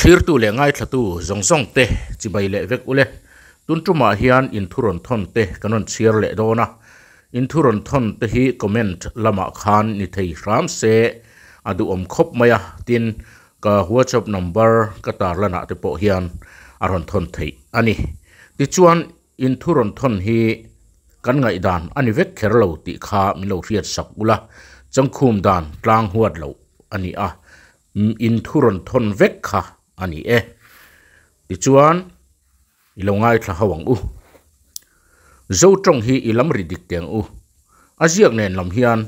Thlirtu leh ngaithlatu zawng zawng te chibai leh vek ule. Tun tumah hian inthu rawn thawn te kan rawn chhiar leh dawn a. Inthu rawn thawn te hi comment lamah khan ni thei hram se a duhawm khawp mai a, tin ka whatsapp number ka tarlanah te pawh hian a rawn thawn theih a ni. Tichuan inthu rawn thawn hi kan ngaihdan a ni vek kher lo tih kha min lo hriat sak ula, changkhum dan tlang huat loh a ni a, inthu rawn thawn vek kha a ni e. Tichuan i lo ngaithla ho ang u. Zo tawng hi i lam ri dik teh ang u. A ziak nen lam hian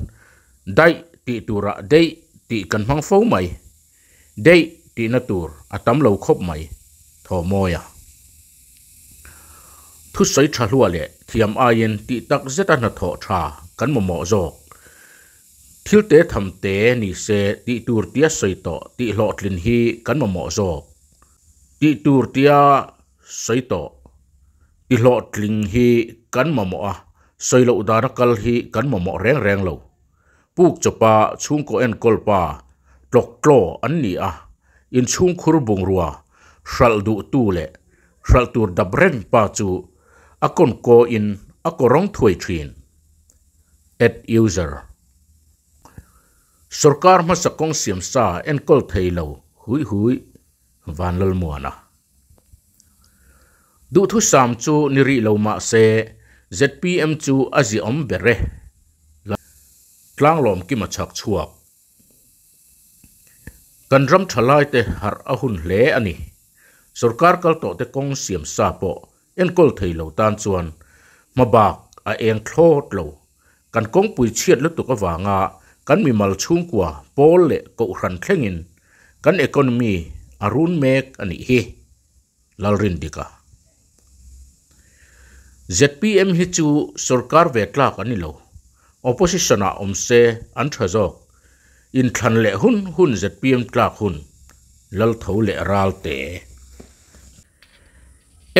daih tih turah deih tih kan hmang fo mai. Deih tihna tur a tam lo khawp mai, thaw mawi a. Thusawi tha hlua leh thiam aiin tih tak zeta hnathawh tha kan mamawh zawk. Thil te tham te ni se tih tur tia sawi tawh tih hlawhtlin hi kan mamawh zawk. Tih tur tia sawi tawh ti hlawhtling hi kan mamawh a, sawi loh dana kal hi kan mamawh reng reng lo. Puk chawpa chhungkaw enkawl pa tlawk tlaw an ni a, inchhungkhur bungrua hralh duhtu leh hralh tur dap reng pa chu a kawnkaw in a kawrawng thuai thin. Add user. Sorkar hmasa kawng siam sa enkawl thei lo hui hui Vanlalmuana. Duhthusam chu ni rih lo mah se zpm chu a ziaawm ber e. Tlanglawm Kima chhak chhuak. Kan ram thalaite harh a hun hle a ni. Sorkar kal tawhte kawng siam sa pawh enkawl thei lo tan chuan hmabak a eng thlawt lo. Kan kawngpui chhiat lutuk avanga kan mimal chhungkua pawl leh kohhran thlengin kan economy a run mek a nih hi. Lalrindika. Zpm hi chu sorkar ve tlak an ni lo. Opposition ah awm se an tha zawk. Inthlan leh hun hun zpm tlak hun. Laltho leh Ralte.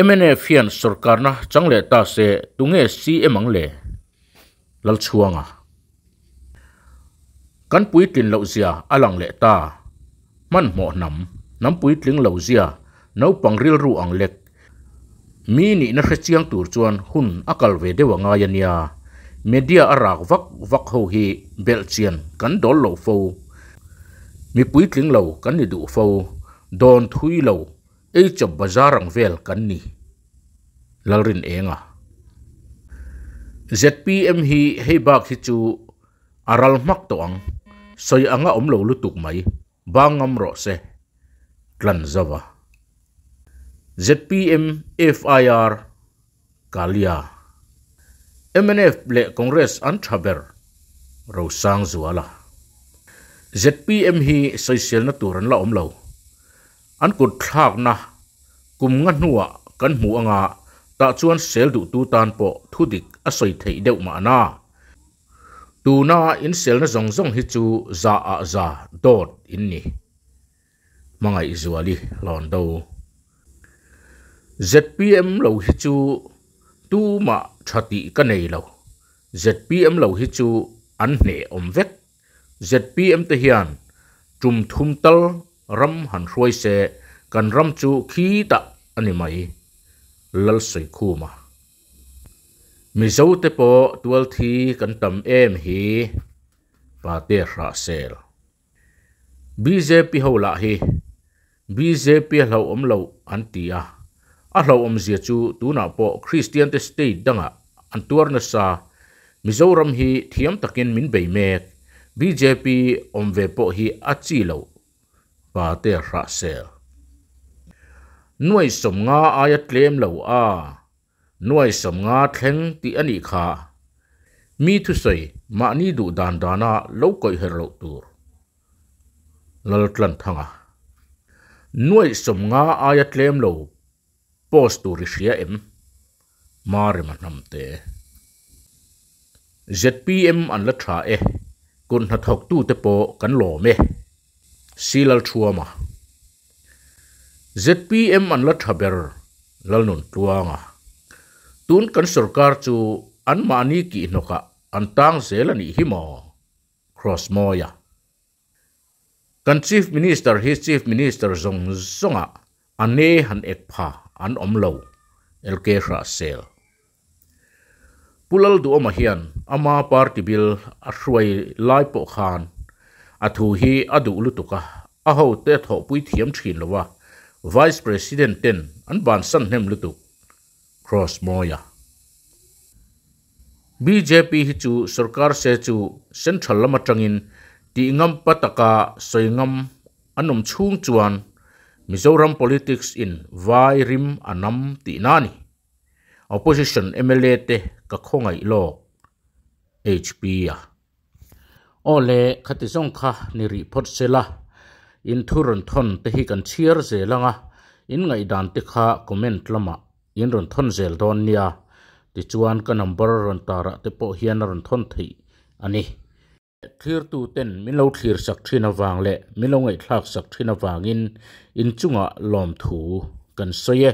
Mnf hian sorkarna chang leh ta se tunge CM ang le? Lalchhuanga. Kan puitlin loh zia a lang leh ta. Hmanhmawh hnam, hnam puitling lo zia, naupang rilru ang lek. Mi nihna hre chiang tur chuan hun a kal ve deuh a ngai a nia. Media a rak vak vak ho hi belhchian kan dawl lo fo. Mi puitling lo kan ni duh fo. Dawn thui lo, ei chawp bazar ang vel kan ni. Lalrin Enga. Zpm hi hei bak hi chu a ral hmak tawh ang, sawi anga awm lo lutuk mai, bang ngam rawh se. Tlan zauh a. Zpm FIR Kalia. Mnf leh Congress an tha ber, Rosangzuala. Zpm hi sawiselna tur an la awm lo. An kut thlakna kum nga hnuah kan hmu anga tah chuan sel duhtu tan pawh thudik a sawi theih deuh mahna. Tuna in selna zawng zawng hi chu za ah za dawt in ni. Hmangaihzuali Hlawndo. Zpm lo hi chu tumah tha tih ka nei lo. Zpm lo hi chu an hneh awm vek. Zpm te hian tum thum tal ram han hruai se kan ram chu khitah a ni mai. Lalsawikhuma. Mizo te pawh tualthi kan tam em hi Pate Hrahsel. Bjp ho lah hi bjp a hlauhawm lo an ti a, a hlauhawmzia chu tunah pawh Kristian te state dangah an tuar nasa, Mizoram hi thiam takin min bei mek, bjp awm ve pawh hi a chi loh Pate Hrahsel. Nuai 50 aia tlem lo a. Nuai 50 thleng tih a nih kha. Mi thusawi mahni duh dan dana lo kawih her loh tur. Laltlanthanga. Nuai 50 aia tlem lo post tur i hria em? Marema Hnamte. Zpm an la tha e, kut hnathawktute pawh kan lawm e. Silalthuama. Zpm an la tha ber Lalnun Tluanga. Tun kan sorkar chu anmahni kihhnawkah an tang zel a nih hi maw? Cross Mawia. Kan Chief Minister hi Chief Minister zawng zawngah a ne han ek pha an awm lo, LK Hrahsel. Pu Lalduhawma hian ama party bil a hruai lai pawh khan a thu hi a duh lutuk a, a hote a thawhpui thiam thin lo a, Vice President ten an bansan hnem lutuk. Cross Mawia. Bjp hi chu sorkar se chu central lam atangin tih ngam pa taka sawi ngam an awm chhung chuan Mizoram politics in vai rim a nam tihna a ni. Opposition mla te ka khawngaih lawk. HP a. Aw le, khati zawng kha ni rih phawt se la, in thu rawn thawn te hi kan chhiar zel ang a, in ngaihdan te kha comment lamah in rawn thawn zel dawn nia, tichuan ka number rawn tarah te pawh hian a rawn thawn theih a ni. Thlirtu ten min lo thlir sak thin avang leh min lo ngaihthlak sak thin avangin in chungah lawmthu kan sawi e.